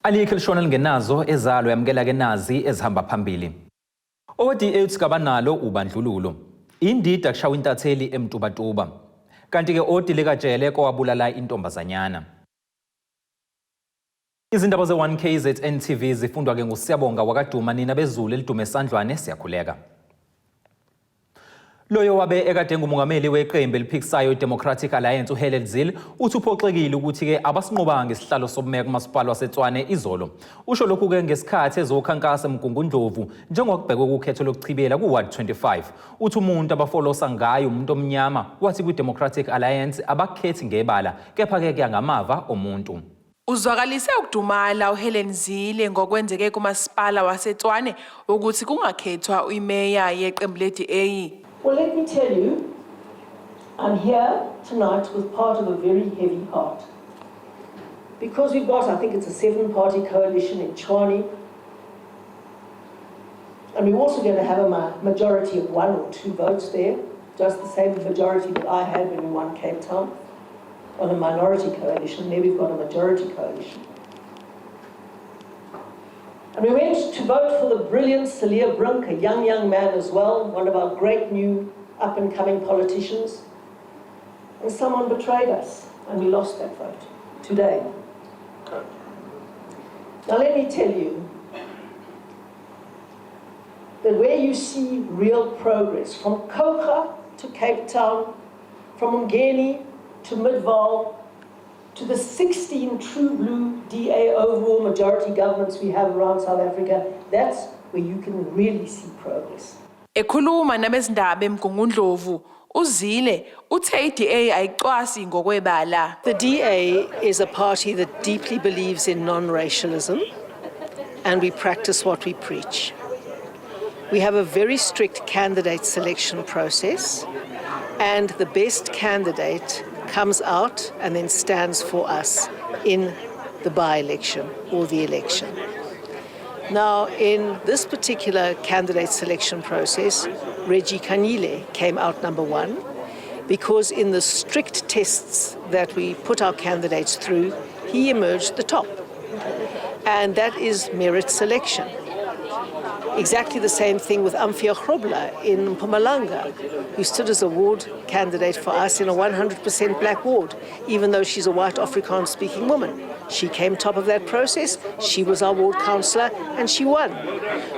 Alikho elishona lingenazo ezalo, yamukela ke nazi ezihamba phambili. Owe-DA kabanalo ubandlululo. Indida kushawa intatheli eMtubatuba. Kanti-ke odilikajele kowabulala intombazanyana. Izindaba ze-1 KZN TV zifundwa-ke nguSiyabonga wakaDuma, nina bezulu elidume esandlwane, siyakhuleka. Loyo wabe ekade ngumongameli weqembu eliphikisayo iDemocratic Alliance, uHelen Zille, uthi uphoxekile ukuthi-ke abasinqobanga isihlalo sobumeya kumasipala waseTshwane izolo. Usho lokhu-ke ngesikhathi ezokhankasa eMgungundlovu njengokubhekwe kukhetho lokuchibiyela ku-Ward 25. Uthi umuntu abafolosa ngayo umuntu omnyama, wathi kwi-Democratic Alliance abakhethi ngebala kepha-ke kuya ngamava omuntu. Uzwakalise ukudumala uHelen Zille ngokwenzeke kumasipala waseTshwane ukuthi kungakhethwa imeya yeqembu le-DA. Well, let me tell you, I'm here tonight with part of a very heavy heart. Because we've got, I think it's a seven-party coalition in Tshwane, and we're also going to have a majority of one or two votes there, just the same majority that I had when we won Cape Town on a minority coalition. There we've got a majority coalition. And we went to vote for the brilliant Cilliers Brink, a young, young man as well, one of our great new up-and-coming politicians. And someone betrayed us, and we lost that vote today. Now let me tell you that where you see real progress, from Kouga to Cape Town, from Umgeni to Midvaal, to the 16 true blue DA overall majority governments we have around South Africa, that's where you can really see progress. Ekhuluma nabezindaba eMgungundlovu, uZille uthe iDA ayicwasi ngokwebala. The DA is a party that deeply believes in non-racialism, and we practice what we preach. We have a very strict candidate selection process, and the best candidate comes out and then stands for us in the by-election or the election. Now, in this particular candidate selection process, Reggie Kanyile came out number one, because in the strict tests that we put our candidates through, he emerged the top. And that is merit selection. Exactly the same thing with Amphia Grobler in Mpumalanga, who stood as a ward candidate for us in a 100% black ward, even though she's a white Afrikaans-speaking woman. She came top of that process, she was our ward councillor, and she won.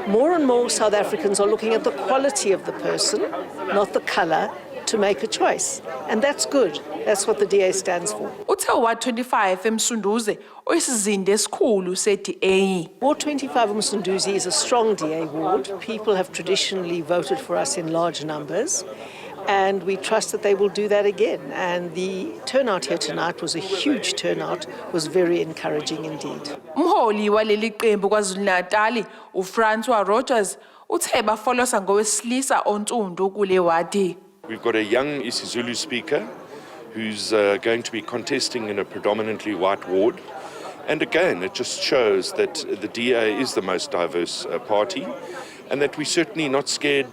More and more South Africans are looking at the quality of the person, not the colour, to make a choice. And that's good. That's what the DA stands for. Uthe uWard 25 eMsunduzi uyisizinda esikhulu se-DA. Ward 25 Msunduzi is a strong DA ward. People have traditionally voted for us in large numbers, and we trust that they will do that again. And the turnout here tonight was a huge turnout, was very encouraging indeed. Umholi waleli qembu KwaZulu-Natal, uFrancois Rogers, uthe bafolosa ngowesilisa onsundu kule wadi. We've got a young isiZulu speaker who's going to be contesting in a predominantly white ward. And again, it just shows that the DA is the most diverse party and that we're certainly not scared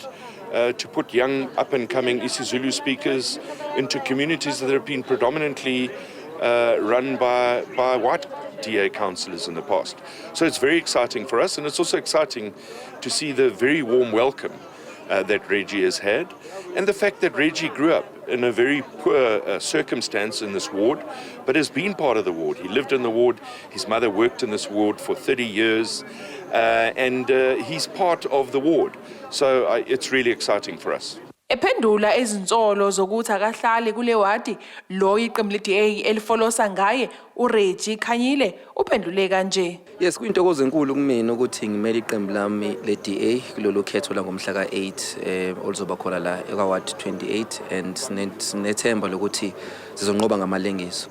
to put young up and coming isiZulu speakers into communities that have been predominantly run by white DA councillors in the past. So it's very exciting for us, and it's also exciting to see the very warm welcome that Reggie has had, and the fact that Reggie grew up in a very poor circumstance in this ward, but has been part of the ward. He lived in the ward, his mother worked in this ward for 30 years, and he's part of the ward. So it's really exciting for us. Ephendula izinsolo zokuthi akahlali kule wadi, lo iqembu le-DA elifolosa ngaye, uReggie Khanyile, uphendule kanje. Yes, kuyintokozo enkulu kumina ukuthi ngimele iqembu lami le-DA kulolu khetho langomhla ka-8 oluzoba khona la eka-Ward 28, and sinethemba lokuthi sizonqoba ngamalengiso.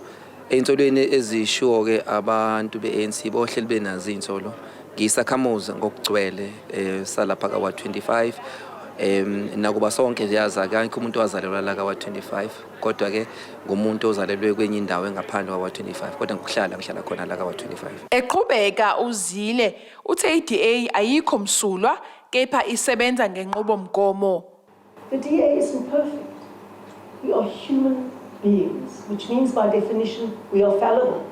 Ey'nsolweni ezishiwo-ke abantu be-ANC, bohleli benazo iy'nsolo. Ngiyisakhamuzi ngokugcwele salapha ka-Ward 25. Nakuba sonke yazi akekho umuntu owazalelwa la ka-Ward 25, kodwa ke ngumuntu ozalelwe kwenye indawo engaphandle kwa-Ward 25, kodwa ngokuhlala ngihlala khona la ka-Ward 25. Eqhubeka uZille uthe iDA ayikho msulwa kepha isebenza ngenqubomgomo. The DA isn't perfect. We are human beings, which means by definition we are fallible.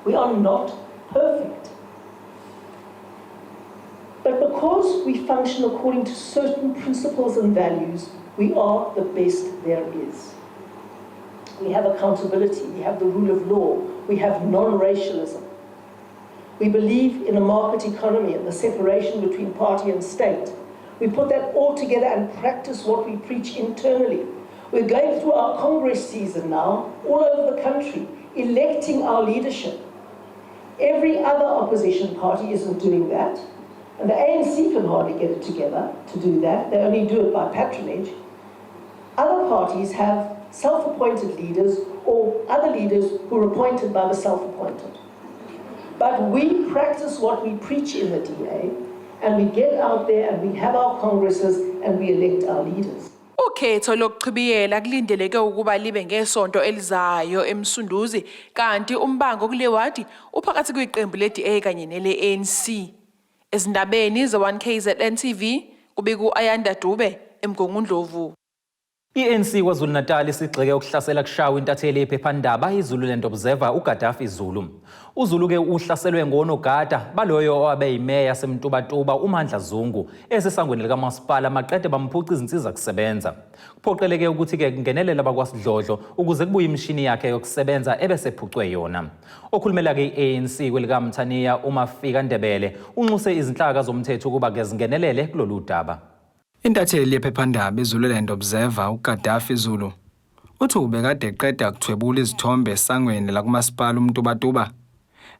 We are not perfect. But because we function according to certain principles and values, we are the best there is. We have accountability, we have the rule of law, we have non-racialism. We believe in a market economy and the separation between party and state. We put that all together and practice what we preach internally. We're going through our Congress season now, all over the country, electing our leadership. Every other opposition party isn't doing that. And the ANC can hardly get it together to do that. They only do it by patronage. Other parties have self-appointed leaders or other leaders who are appointed by the self-appointed. But we practice what we preach in the DA, and we get out there and we have our congresses and we elect our leaders. Ukhetho lokuchibiyela kulindeleke ukuba libe ngesonto elizayo eMsunduzi, kanti umbango kule wadi uphakathi kweqembu le-DA kanye nele-ANC. Ezindabeni ze-1KZN TV, kubika u-Ayanda Dube eMgungundlovu. I-ANC KwaZulu-Natal isigxeke ukuhlasela kushawa intatheli yephephandaba iZululand Observer uGaddafi Zulu. UZulu-ke uhlaselwe ngonogada baloyo owabe yimeya yaseMtubatuba uMandla Zungu esesangweni likamasipala, maqede bamphuca izinsiza kusebenza. Kuphoqeleke ukuthi-ke kungenelela bakwasidlodlo ukuze kubuye imishini yakhe yokusebenza ebesephucwe yona. Okhulumela-ke i-ANC kwelikaMthaniya uMafika Ndebele unxuse izinhlaka zomthetho ukuba-ke zingenelele kulolu daba. Intatheli yephephandaba iZululand Observer uGaddafi Zulu uthi ubekade eqeda kuthwebula izithombe esangweni lakumasipala uMtubatuba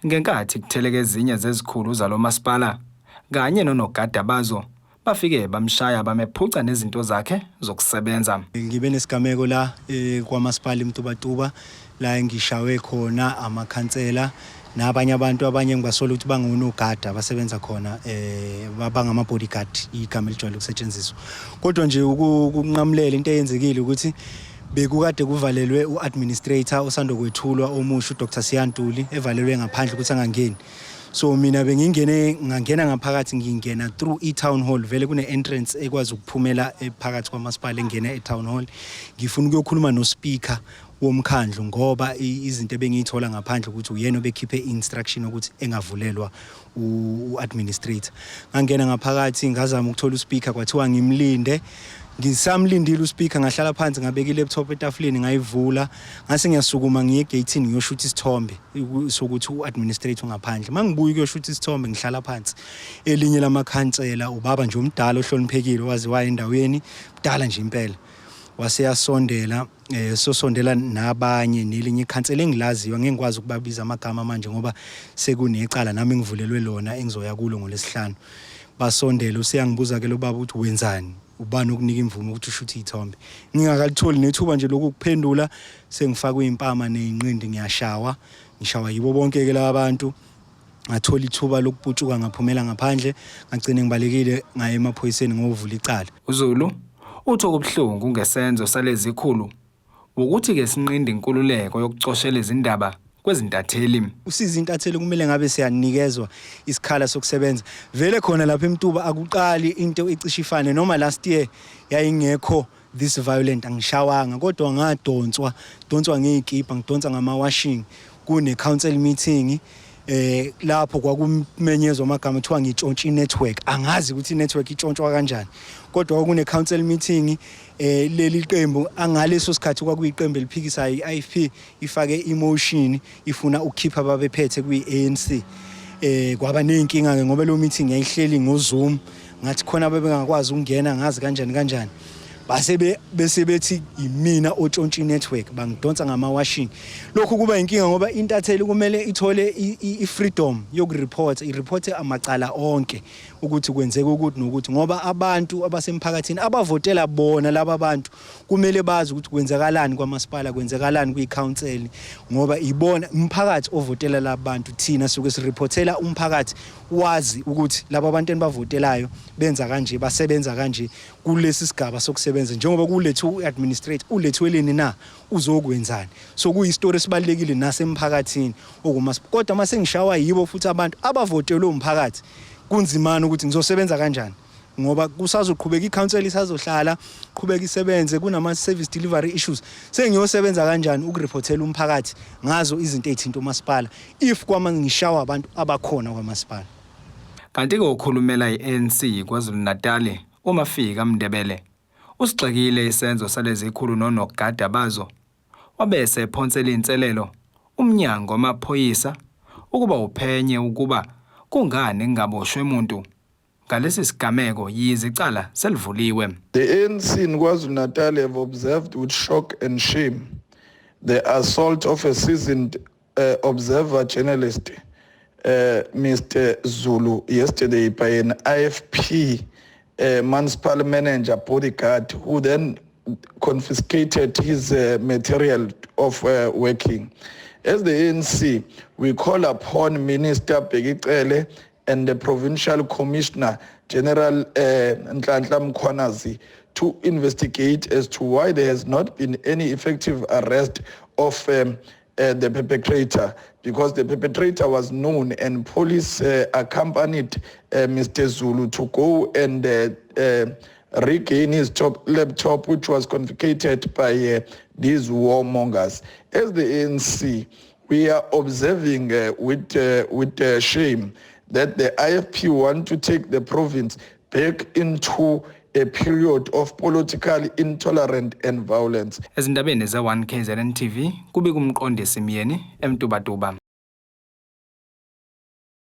ngenkathi kutheleka ezinye zezikhulu zalo masipala kanye nonogada bazo, bafike bamshaya, bamephuca nezinto zakhe zokusebenza. Ngibe nesigameko la kwamasipala iMtubatuba, la engishawe khona amakhansela nabanye abantu, abanye ngibasola ukuthi bangonogada abasebenza khona, bangama bodyguard, igama elijwayele ukusetshenziswa. Kodwa nje ukunqamulela into eyenzekile ukuthi bekukade kuvalelwe u-administrator osanda kwethulwa omusha, uDr Siya Ntuli, evalelwe ngaphandle ukuthi angangeni. So mina bengingene, ngangena ngaphakathi, ngingena through i-town hall. Vele kune-entrance ekwazi ukuphumela phakathi kwamasipala, engena e-town hall. Ngifuna ukuyokhuluma no-speaker womkhandlu ngoba izinto ebengiyithola ngaphandle ukuthi uyena obekhiphe i-instruction ukuthi engavulelwa u-administrator. Ngangena ngaphakathi, ngazama ukuthola uspeaker, kwathiwa ngimlinde. Ngisamlindile uspeaker, ngahlala phansi, ngabeka i-laptop etafuleni, ngayivula, ngase ngiyasukuma ngiye egate ngiyoshoot isithombe sokuthi u-administrator ngaphandle. Mangibuya ukuyoshoot isithombe, ngihlala phansi, elinye lamakhansela, ubaba nje omdala ohloniphekile, owaziwayo endaweni, mdala nje impela, waseyasondela, sosondela nabanye, nelinye ikhansela engilaziyo. Angeke ngikwazi ukubabiza amagama manje ngoba sekunecala nami engivulelwe lona engizoya kulo ngolesihlanu. Basondela, useyangibuza ke lo baba ukuthi, "Wenzani? Ubani okunika imvume ukuthi ushuthe iy'thombe?" Ngingakalitholi nethuba nje lokhu kuphendula, sengifakwe impama ney'nqindi, ngiyashawa, ngishawa yibo bonke-ke laba bantu. Ngathola ithuba lokuputshuka, ngaphumela ngaphandle, ngagcine ngibalekile, ngaye emaphoyiseni ngovula icala. UZulu uthi okubuhlungu ngesenzo salezi khulu ukuthi-ke sinqinda inkululeko yokucoshela izindaba kwezintatheli. Usiza intatheli, kumele ngabe siyanikezwa isikhala sokusebenza. Vele khona lapha eMtuba akuqali into ecishe ifane, noma last year yayingekho this violent, angishawanga, kodwa ngadonswa, donswa ngey'kibha, ngidonsa ngama-washing kune-council meeting, lapho kwakumenyezwa amagama, kuthiwa ngitshontsha i-network. Angazi ukuthi i-network itshontshwa kanjani, kodwa kwakune council meeting, leli qembu angaleso sikhathi kwakuyiqembu eliphikisayo, i-IFP, ifake i-motion ifuna ukukhipha ababephethe kwi-ANC. Kwaba nezinkinga ke ngoba lo meeting yayihleli ngoZoom, ngathi khona bebengakwazi ukungena, ngazi kanjani kanjani, base bese bethi imina otshontsha i-network, bangidonsa ngama-washing. Lokhu kuba inkinga ngoba intatheli kumele ithole i-freedom yokureport, ireporte amacala onke ukuthi kwenzeka ukuthi nokuthi, ngoba abantu abasemphakathini abavotela bona laba bantu kumele bazi ukuthi kwenzakalani kwamasipala, kwenzakalani kwi-council, ngoba ibona umphakathi ovotela laba bantu. Thina suke sireportela umphakathi wazi ukuthi laba bantu enibavotelayo benza kanje, basebenza kanje kulesi sigaba sokusebenza, njengoba kulethu u-administrator ulethiweleni na, uzokwenzani. So kuyisitori esibalulekile nasemphakathini okumasipala, kodwa mase ngishawa yibo futhi abantu abavotelwe umphakathi, kunzimana ukuthi ngizosebenza kanjani, ngoba kusazoqhubeka, i-council isazohlala qhubeka isebenze, kunama-service delivery issues. Sengiyosebenza kanjani ukureportela umphakathi ngazo izinto ey'thinta umasipala if kwama ngishawa abantu abakhona kwamasipala? Kanti-ke okhulumela i-ANC KwaZulu-Natal, uMafika Mndebele, usigxekile isenzo salezi khulu nonogada bazo, wabe esephonsela inselelo umnyango wamaphoyisa ukuba uphenye ukuba kungani kungaboshwe muntu ngalesi sigameko yize icala selivuliwe. The ANC in KwaZulu-Natal have observed with shock and shame the assault of a seasoned observer journalist, Mr. Zulu, yesterday by an IFP municipal manager bodyguard, who then confiscated his material of working. As the ANC, we call upon Minister Bheki Cele and the Provincial Commissioner General Nhlanhla Mkhwanazi to investigate as to why there has not been any effective arrest of the perpetrator, because the perpetrator was known and police accompanied Mr. Zulu to go and regain his laptop, which was confiscated by these warmongers. As the ANC, we are observing with shame that the IFP want to take the province back into a period of political intolerance and violence. Ezindabeni ze-1 KZN TV kubika uMqondisi Myeni eMtubatuba.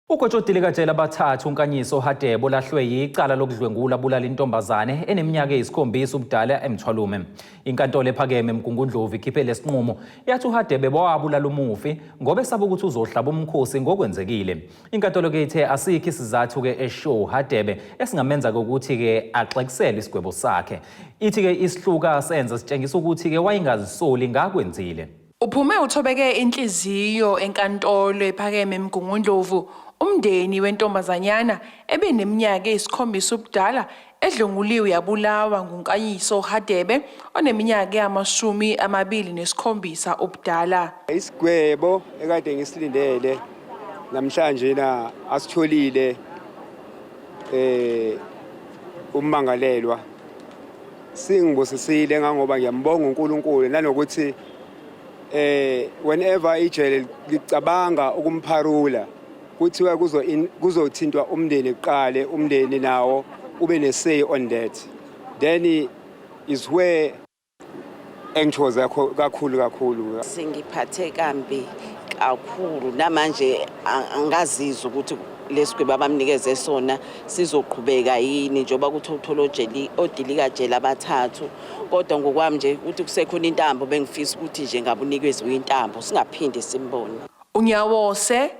Ugwetshwe odilikajele abathathu uNkanyiso Hadebe olahlwe yicala lokudlwengula bulala intombazane eneminyaka eyisikhombisa ubudala eMthwalume. Inkantolo ephakeme eMgungundlovu ikhiphe lesinqumo yathi uHadebe wabulala umufi ngoba esaba ukuthi uzohlaba umkhosi ngokwenzekile. Inkantolo-ke ithe asikho isizathu-ke esho uHadebe esingamenza-ke ukuthi-ke axekisele isigwebo sakhe. Ithi-ke isihluka senza sitshengisa ukuthi-ke wayengazisoli ngakwenzile. Uphume uthobeke inhliziyo enkantolo ephakeme eMgungundlovu umndeni wentombazanyana ebeneminyaka eyisikhombisa ubudala edlwenguliwe yabulawa nguNkanyiso Hadebe oneminyaka eyama-27 ubudala. Isigwebo ekade ngisilindele namhlanje na asitholile ummangalelwa singibusisile ngangoba ngiyambonga uNkulunkulu nanokuthi whenever ijele licabanga ukumpharula kuthiwa kuzothintwa umndeni kuqale, umndeni nawo ube ne say on that, then is where engithokoza kakhulu kakhulu. Singiphathe kambi kakhulu namanje, angazizwa ukuthi lesigwebo abamnikeze sona sizoqhubeka yini njengoba kuthi uthola odilikajele abathathu, kodwa ngokwami nje ukuthi kusekhona intambo, bengifisa ukuthi nje ngabe unikezwe intambo singaphinde simbone. Unyawose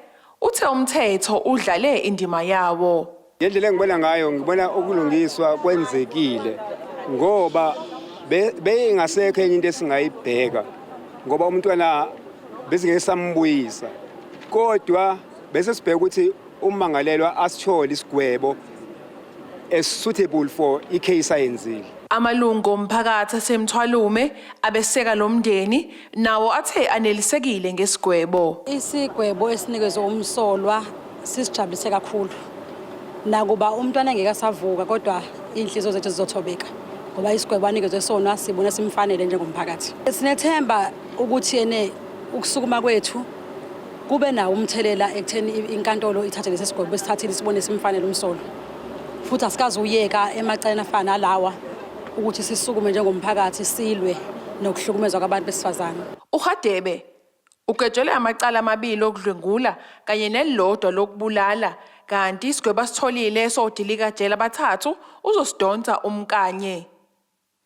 uthe umthetho udlale indima yawo. Ngendlela engibona ngayo, ngibona ukulungiswa kwenzekile ngoba beyingasekho enye into esingayibheka ngoba umntwana besingeke sambuyisa, kodwa bese sibheka ukuthi ummangalelwa asithole isigwebo suitable for icase ayenzile. Amalungu omphakathi aseMthwalume abeseka lo mndeni nawo athe anelisekile ngesigwebo. Isigwebo esinikezwe umsolwa sisijabulise kakhulu. Nakuba umntwana engeke asavuka, kodwa iy'nhliziyo zethu zizothobeka ngoba isigwebo anikezwe sona sibona simfanele njengomphakathi. Sinethemba ukuthi ene ukusukuma kwethu kube nawo umthelela ekutheni inkantolo ithathe lesi sigwebo esithathile sibone simfanele umsolwa. Futhi asikaze uyeka emacaleni afana nalawa ukuthi sisukume njengomphakathi silwe nokuhlukumezwa kwabantu besifazane. UHadebe ugwetshelwe amacala amabili okudlwengula kanye nelilodwa lokubulala, kanti isigwebo asitholile sodilikajele abathathu uzosidonsa umkanye.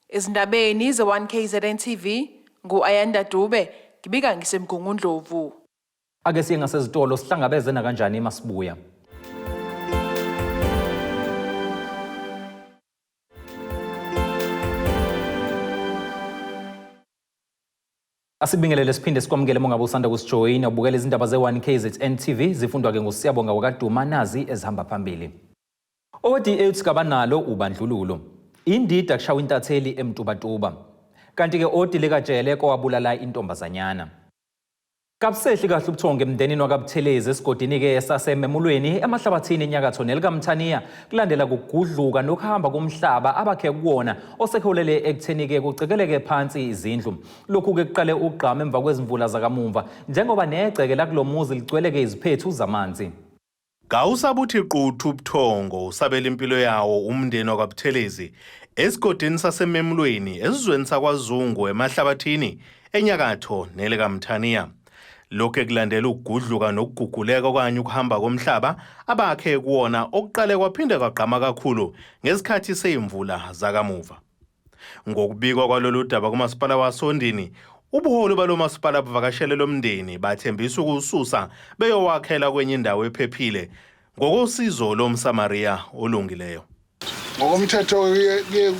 Ezindabeni ze-1 KZN TV ngu-Ayanda Dube, ngibika ngiseMgungundlovu. Ake siye ngasezitolo sihlangabeze nakanjani masibuya. Asibingelele siphinde sikwamukele uma ngabe usanda kusijoyina ubukela izindaba ze-1 KZN TV zifundwa-ke nguSiyabonga wakaDuma, nazi ezihamba phambili. Owe-DA uthi kabanalo ubandlululo. Indida kushawa intatheli eMtubatuba. Kanti-ke odilikajele kowabulala intombazanyana. Kabusehli kahle ubuthongo emndenini wakaButhelezi esigodini-ke saseMemulweni eMahlabathini enyakatho nelikaMthaniya kulandela kugudluka nokuhamba komhlaba abakhe kuwona osekholele ekutheni-ke kucekeleke phansi izindlu. Lokhu-ke kuqale ukugqama emva kwezimvula zakamumva njengoba negceke lakulo muzi ligcweleke iziphethu zamanzi. Kawusabuthi quthu ubuthongo usabela impilo yawo umndeni wakwaButhelezi esigodini saseMemulweni esizweni sakwaZungu eMahlabathini enyakatho nelikaMthaniya. Lokhu ekulandela ukugudluka nokuguguleka okanye ukuhamba komhlaba abakhe kuwona okuqale kwaphinde kwagqama kakhulu ngesikhathi seyimvula zakamuva. Ngokubikwa kwalolu daba kumasipala wasoNdini, ubuholi balo masipala buvakashele lo mndeni bathembisa ukuwususa beyowakhela kwenye indawo ephephile ngokosizo lomSamariya olungileyo. Ngokomthetho kuye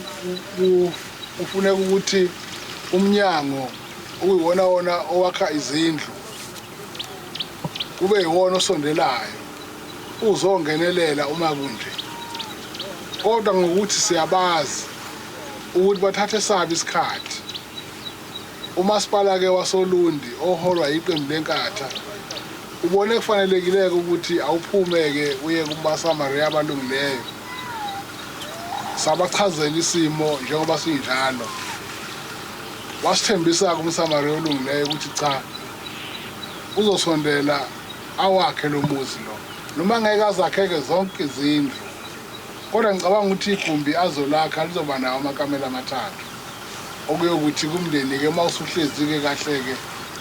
kufuneka ukuthi umnyango okuyiwona wona owakha izindlu kube yiwona osondelayo uzongenelela uma kunje kodwa ngokuthi siyabazi ukuthi bathathe sabi isikhathi umasipala-ke wasoLundi oholwa yiqembu leNkatha ubone kufanelekile-ke ukuthi awuphume-ke uye kubaSamariya abalungileyo sabachazela isimo njengoba sinjalo wasithembisa-ke umSamariya olungileyo ukuthi cha uzosondela awakhe lo muzi lo noma ngeke azakheke zonke izindlu kodwa ngicabanga ukuthi igumbi azolakha lizoba nawo amakamelo amathathu okuyokuthi kumndeni-ke uma usuhlezi-ke kahle-ke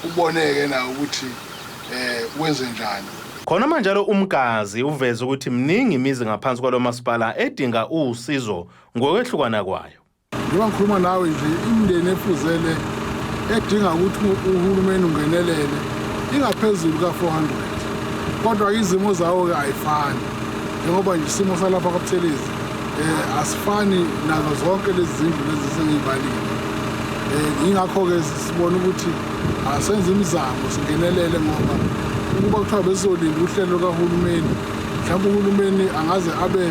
uboneke nawo ukuthi um wenze njani. Khona manjalo uMgazi uveze ukuthi mningi imizi ngaphansi kwalo masipala edinga usizo ngokwehlukana kwayo. Njengoba ngikhuluma nawe nje imindeni efuzele edinga ukuthi uhulumeni ungenelele ingaphezulu ka-400 kodwa izimo zawo-ke ayifani njengoba nje isimo salapha kwaButhelezi um asifani nazo zonke lezi zindlu lezi sengiyibalile um yingakho-ke sibona ukuthi asenze imizamo singenelele ngoba ukuba kuthiwa besizolinda uhlelo lukahulumeni mhlawumbe uhulumeni angaze abe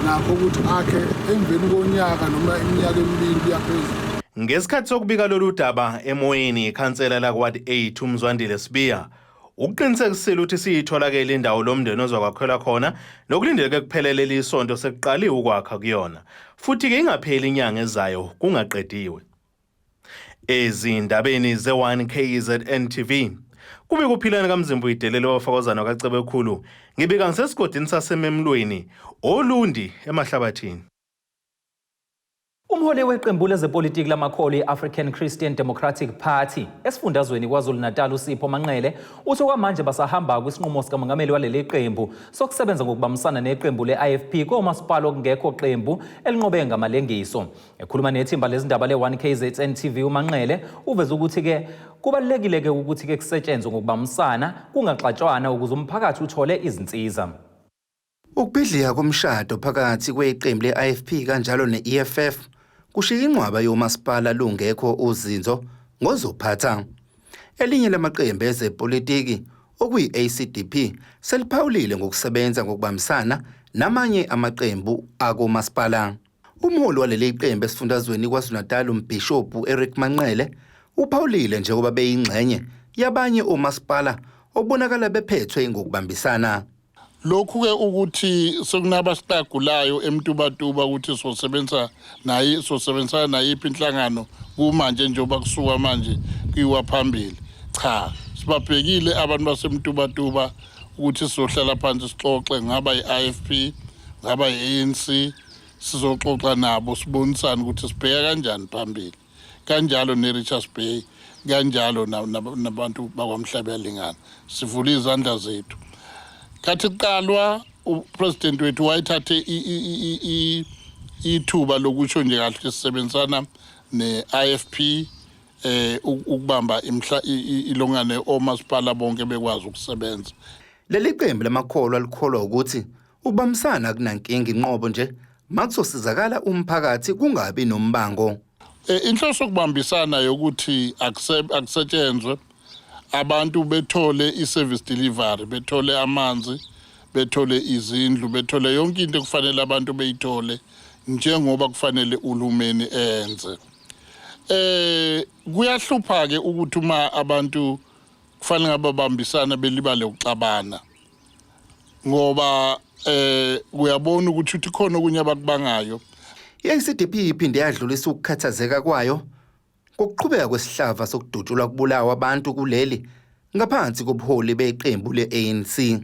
nakho ukuthi akhe emveni konyaka noma iminyaka emibili kuya phezulu. Ngesikhathi sokubika lolu daba emoyeni ikhansela lakuward 8 uMzwandile Sibiya ukuqinisekisile ukuthi siyitholakele indawo lo mndeni ozokwakhelwa khona nokulindeleke kuphelele lisonto sekuqaliwe ukwakha kuyona futhi-ke ingapheli inyanga ezayo kungaqediwe. Ezindabeni ze-1 KZN TV kube kuphilana kaMzimba uyidelele wafakozana kaCebekhulu ngibika ngisesigodini saseMemlweni oLundi eMahlabathini. Umholi weqembu lezepolitiki lamakholwa i-African Christian Democratic Party esifundazweni KwaZulu-Natal uSipho Manqele uthi okwamanje basahamba kwisinqumo sikamongameli waleli qembu sokusebenza ngokubambisana neqembu le-IFP komasipala okungekho qembu elinqobe ngamalengiso. Ekhuluma nethimba lezindaba le-1KZN TV uManqele uveze ukuthi-ke kubalulekile-ke ukuthi-ke kusetshenzwe ngokubambisana kungaxatshwana ukuze umphakathi uthole izinsiza. Ukubhidlika komshado phakathi kweqembu le-IFP kanjalo ne-EFF kushiya inqwaba yomasipala lungekho uzinzo ngozophatha. Elinye lamaqembu ezepolitiki okuyi-ACDP seliphawulile ngokusebenza ngokubambisana namanye amaqembu akomasipala. Umholi waleli qembu esifundazweni KwaZulu-Natal uMbhishobhu Eric Manqele uphawulile njengoba beyingxenye yabanye omasipala okubonakala bephethwe ngokubambisana. Lokhu-ke ukuthi sekunabasiqagulayo eMtubatuba ukuthi sosebenza naye sosebenzisana nayiphi inhlangano kumanje njengoba kusuka manje kuyiwa phambili. Cha, sibabhekile abantu baseMtubatuba ukuthi sizohlala phansi sixoxe ngaba i-IFP ngaba i-ANC sizoxoxa nabo sibonisane ukuthi sibheka kanjani phambili kanjalo ne-Richards Bay kanjalo nabantu bakwaMhlabuyalingana sivule izandla zethu khathi kuqalwa upresident wethu wayethathe ithuba lokusho nje kahle sisebenzisana ne-IFP eh ukubamba imhla ilongane omasipala bonke bekwazi ukusebenza. Leli qembu lamakholwa likholwa ukuthi ukubambisana akunankinga inqobo nje makuzosizakala umphakathi kungabi nombango. Inhloso yokubambisana yokuthi akusetshenzwe abantu bethole i-service delivery, bethole amanzi, bethole izindlu, bethole yonke into ekufanele abantu beyithole njengoba kufanele uhulumeni enze. Kuyahlupha ke ukuthi uma abantu kufanele ngabe babambisana belibale ukuxabana ngoba uyabona ukuthi uthi khona okunye abakubangayo. I-ACDP iphinde yadlulisa ukukhathazeka kwayo ngokuqhubeka kwesihlava sokudutshulwa kubulawa abantu kuleli ngaphansi kobuholi beqembu le-ANC.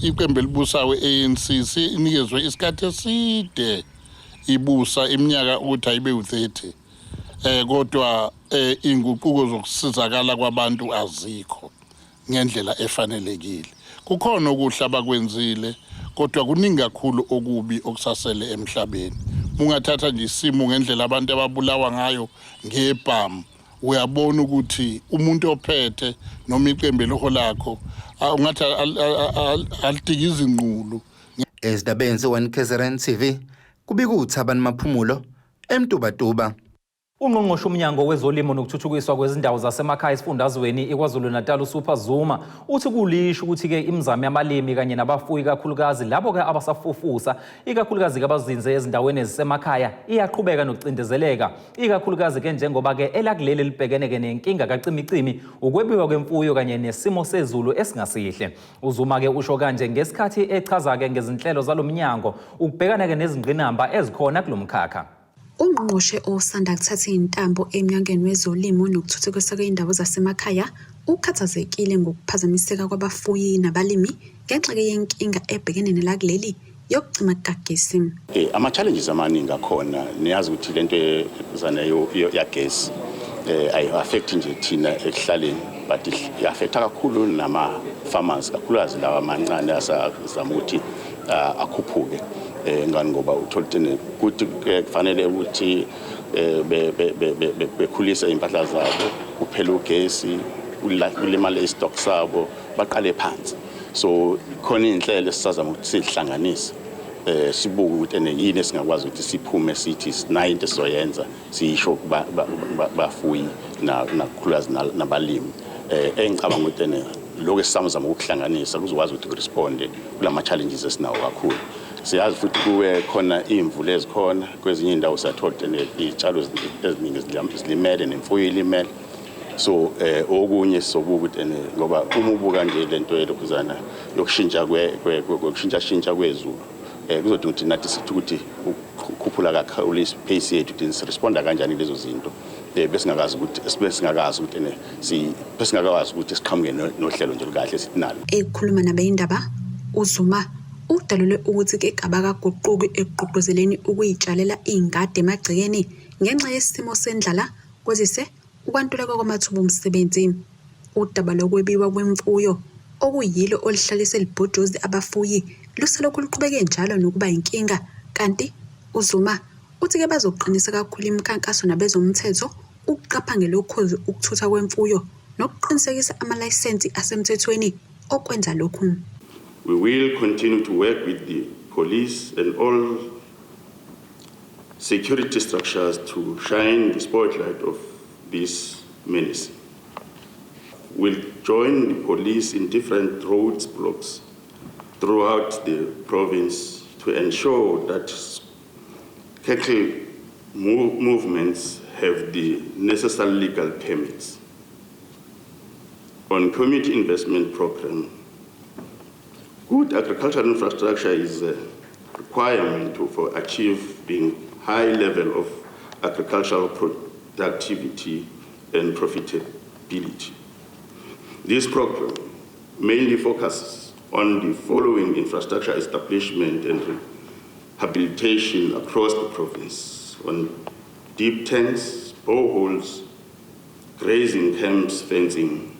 Iqembu elibusayo ANC sinikezwe isikhathi eside ibusa, iminyaka ukuthi ayibe u30, kodwa inguquko zokusizakala kwabantu azikho ngendlela efanelekile. Kukhona okuhle abakwenzile, kodwa kuningi kakhulu okubi okusasele emhlabeni. Ungathatha nje isimo ngendlela abantu ababulawa ngayo ngebhamu, uyabona ukuthi umuntu ophethe noma iqembu eliholakho ungathi alidika izinqulu. Ezindabeni ze-1 KZN TV, kubika uThabani Maphumulo eMtubatuba. Ungqongqoshe umnyango wezolimo nokuthuthukiswa kwezindawo zasemakhaya esifundazweni iKwaZulu-Natal, uSuper Zuma, uthi kulisho ukuthi-ke imizamo yabalimi kanye nabafuyi, kakhulukazi labo-ke abasafufusa, ikakhulukazi-ke abazinze ezindaweni ezisemakhaya, iyaqhubeka nokucindezeleka, ikakhulukazi-ke njengoba-ke elakuleli libhekene-ke nenkinga kacimicimi, ukwebiwa kwemfuyo kanye nesimo sezulu esingasihle. UZuma-ke usho kanje ngesikhathi echaza-ke ngezinhlelo zalo mnyango ukubhekana-ke nezingqinamba ezikhona kulo mkhakha. Ungqongqoshe osanda kuthatha iy'ntambo eMnyangweni wezoLimo nokuThuthukiswa kwezindawo zasemakhaya ukhathazekile ngokuphazamiseka kwabafuyi nabalimi ngenxa yenkinga ebhekene nelakuleli yokucima kukagesi. Ama-challenges amaningi akhona. Niyazi ukuthi lento zana yagesi ayi-affect nje thina ekuhlaleni, but i-affecta kakhulu nama-farmers, kakhulukazi lawa amancane asazama ukuthi akhuphuke, ngani ngoba uthola ukuthi kuthi kufanele ukuthi bekhulise iy'mpahla zabo, kuphela ugesi, kulimale i-stock sabo, baqale phansi. So khona iy'nhlelo esisazama ukuthi siy'hlanganise, sibuke ukuthi ene yini esingakwazi ukuthi siphume sithi sinayo into esizoyenza, siyisho kubafuyi nakhulukazi nabalimi. Engicabanga ukuthi ene lokhu esisazama ukuhlanganisa kuzokwazi ukuthi ku-responde kulama challenges esinawo kakhulu. Siyazi futhi kube khona iy'mvula ezikhona kwezinye iy'ndawo, siyathola ukuthi iy'tshalo eziningi zilimele nemfuyo ilimele. So okunye sizobuka ukuthi ene ngoba uma ubuka nje lento yelokhuzana yokushintsha kwekushintsha kwezulu, kuzodinga ukuthi nathi sithi ukuthi ukukhuphula kakhulu i-pace yethu, ukuthi siresponda kanjani lezo zinto, besingakazi ukuthi ene si besingakwazi ukuthi siqhamuke nohlelo nje olukahle sithi nalo. Ekhuluma nabezindaba, uZuma udalule ukuthi-ke kabakaguquki ekugqugquzeleni ukuyitshalela iy'ngadi emagcekeni ngenxa yesimo sendlala, kwazise ukwantuleka kwamathuba omsebenzi. Udaba lokwebiwa kwemfuyo okuyilo oluhlalise libhojozi abafuyi luselokhu luqhubeke njalo nokuba inkinga, kanti uZuma uthi-ke bazoqinisa kakhulu imikhankaso nabezomthetho ukuqapha ngelokhozi ukuthutha kwemfuyo nokuqinisekisa amalayisensi asemthethweni okwenza lokhu. We will continue to work with the police and all security structures to shine the spotlight of this menace. We'll join the police in different roadblocks throughout the province to ensure that cattle movements have the necessary legal permits. On community investment program, good agricultural infrastructure is a requirement for achieving high level of agricultural productivity and profitability. This program mainly focuses on the following infrastructure establishment and rehabilitation across the province on dip tanks, boreholes, grazing camps, fencing.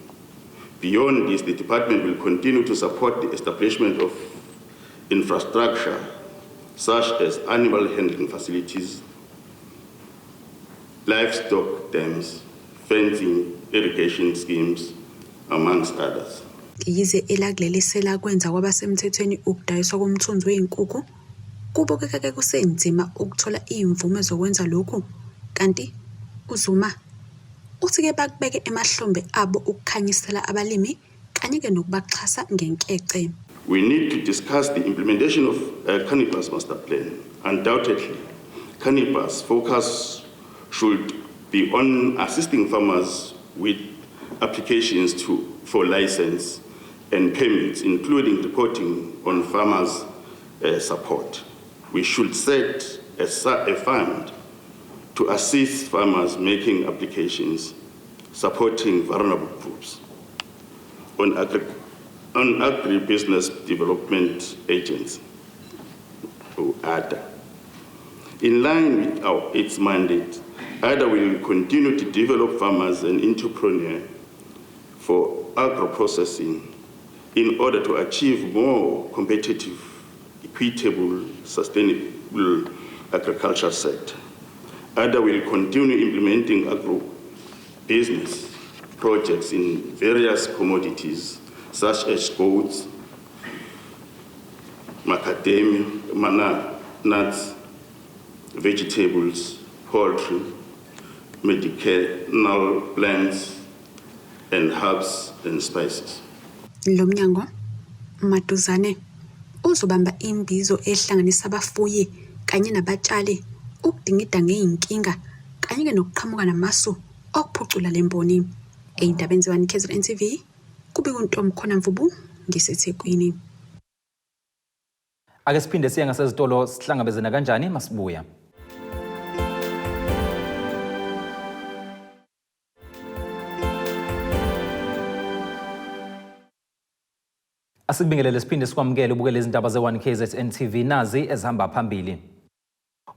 Beyond this, the department will continue to support the establishment of infrastructure such as animal handling facilities, livestock dams, fencing, irrigation schemes, amongst others. Yize elakuleli selakwenza kwabasemthethweni ukudayiswa komthunzi wey'nkukhu, kubukeka-ke kusenzima ukuthola iy'mvume zokwenza lokhu, kanti uZuma uthi-ke bakubeke emahlombe abo ukukhanyisela abalimi kanye-ke nokubaxhasa ngenkece. We need to discuss the implementation of Cannabis Master Plan. Undoubtedly, cannabis focus should be on assisting farmers with applications for license and permits, including reporting on farmers' support. We should set a fund to assist farmers making applications, supporting vulnerable groups. On On Agribusiness Development Agency, or ADA. In line with its mandate, ADA will continue to develop farmers and entrepreneurs for agro-processing in order to achieve more competitive, equitable, sustainable agriculture sector. ADA will continue implementing agro-business projects in various commodities such as goats, macadamia, nuts, vegetables, poultry, medicinal plants, and herbs and spices. Lo mnyango maduzane uzobamba imbizo ehlanganisa abafuyi kanye nabatshali ukudingida ngey'nkinga kanye-ke nokuqhamuka namasu okuphucula le mboni. Ey'ndabeni ze-1 KZN TV, kubika uNtomkhona Mvubu ngiseThekwini. Ake siphinde siye ngasezitolo sihlangabezana kanjani masibuya. Asikubingelele siphinde sikwamukele ubukele izindaba ze-1 KZN TV nazi ezihamba phambili.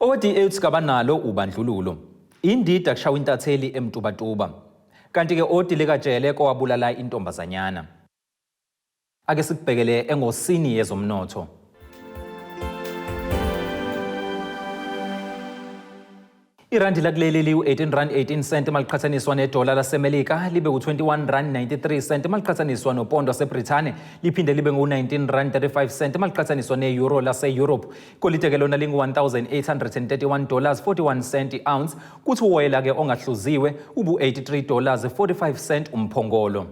Owe-DA uthi kabanalo ubandlululo. Indida kushawa intatheli eMtubatuba. Kanti-ke odilikajele kowabulala intombazanyana. Ake sikubhekele engosini yezomnotho. Irandi lakuleli liwu-18 rand 18 cent maliqhathaniswa nedola laseMelika, libe ku-21 rand 93 cent maliqhathaniswa nopondo waseBrithani, liphinde libe ngu-19 rand 35 cent maliqhathaniswa ne-euro lase-Europe. Igolide ke lona lingu-1831 dollars 41 cent i-ounce, kuthi uwoyela-ke ongahluziwe ubu-83 dollars 45 cent umphongolo.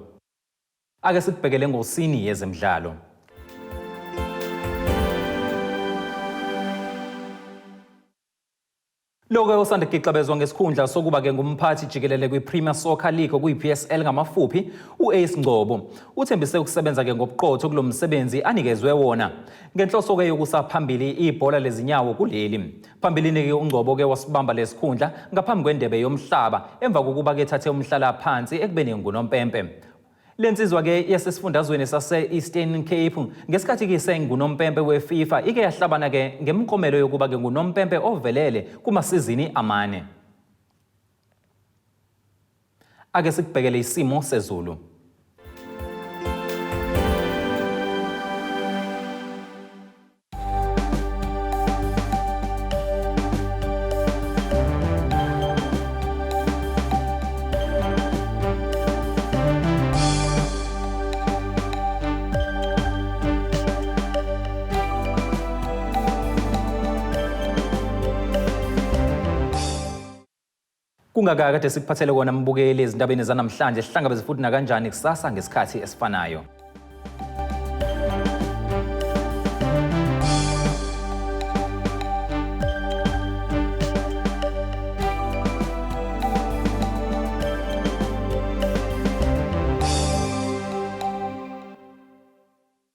Ake sikubhekele ngosini yezemidlalo. Lokho osanda kugixabezwa ngesikhundla sokuba-ke ngumphathi jikelele kwi-Premier Soccer League okuyi-PSL ngamafuphi, u-Ace Ngcobo uthembise ukusebenza-ke ngobuqotho kulo msebenzi anikezwe wona ngenhloso-ke yokusa phambili ibhola lezinyawo kuleli. Phambilini-ke uNgcobo-ke wasibamba lesikhundla ngaphambi kwendebe yomhlaba emva kokuba-ke ethathe umhlalaphansi ekubeni ngunompempe. Le nsizwa-ke yasesifundazweni sase-Eastern Cape ngesikhathi ke sengunompempe we-FIFA ike yahlabana-ke ngemiklomelo yokuba-ke ngunompempe ovelele kumasizini amane. Ake sikubhekele isimo sezulu. Kungaka kade sikuphathele kona mbukeli ezindabeni zanamhlanje, sihlangabeze futhi nakanjani kusasa ngesikhathi esifanayo.